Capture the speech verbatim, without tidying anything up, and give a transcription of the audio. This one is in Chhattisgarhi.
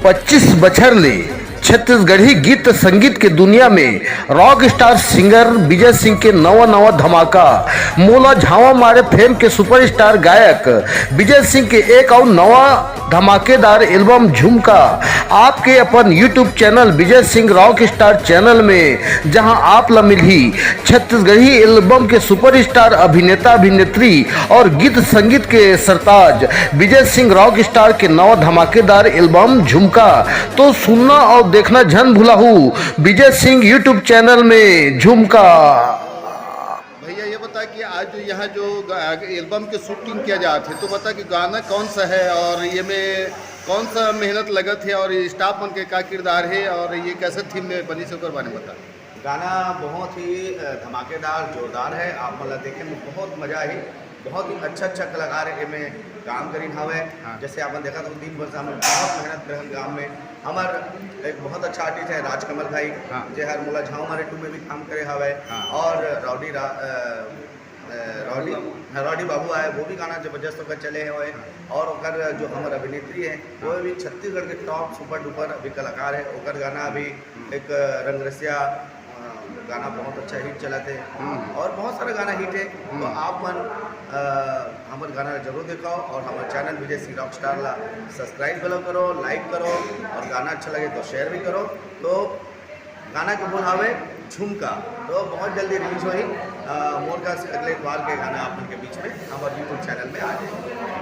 पच्चीस बछर ले छत्तीसगढ़ी गीत संगीत के दुनिया में rock star singer Vijay Singh के नवा नवा धमाका, मोला झांवा मारे फेम के सुपरस्टार गायक विजय सिंह के एक अउ नवा धमाकेदार एल्बम झुमका आपके अपन YouTube channel Vijay Singh rock star channel में, जहां आप ला मिलही छत्तीसगढ़ी एल्बम के सुपरस्टार अभिनेता अभिनेत्री और गीत संगीत के सरताज विजय सिंह रॉक स्टार के नवा धमाकेदार एल्बम झुमका। तो सुनना और देखना झन भुलाहू विजय सिंह YouTube चैनल में झुमका। भैया, ये बता कि आज जो यहाँ जो गा-, एल्बम के शूटिंग किया जात हे, तो बता कि गाना कौन सा है और ये में कौन सा मेहनत लगत हे और ये स्टाफ मन के का किरदार हे और ये कैसे थीम में बनी से ओकर बारे में बता। गाना बहुत ही, अ, धमाकेदार, जोरदार है। आप मन ला देखे में बहुत मजा आही। बहुत ही अच्छा-अच्छा कलाकार एमे काम करिन हावय। हाँ। जैसे आपन देखत हो, दिन भर से हमन बहुत मेहनत करन काम में। हमर एक बहुत अच्छा आर्टिस्ट है राजकमल भाई, हाँ। जे हर मोला झांव मारे टू में भी काम करे हावय। हाँ। और रॉडी रा-, अ, अ, रॉडी, हाँ, रॉडी बाबू आए, वो भी गाना जबरदस्त ओकर चले हवय। हाँ। और ओकर जो हमर अभिनेत्री है, वो हाँ। भी छत्तीसगढ़ के टॉप सुपर डुपर अभी कलाकार है, ओकर गाना अभी हम्म। एक रंगरसिया, अ, गाना बहुत अच्छा हिट चलत हे। हम्म। और बहुत सारा गाना हिट है। तो हम्म। आप मन, अ, हमर गाना ला जरूर देखो और हमर channel Vijay Singh rock star ला सब्सक्राइब घलो करो, लाइक करो और गाना अच्छा लगे तो शेयर भी करो। तो गाना के बोल हावे झुमका, तो बहुत जल्दी रिलीज होही। अ, मोर ख्याल से अगले इतवार के गाना आप मन के बीच में हमर YouTube चैनल में आ जाए।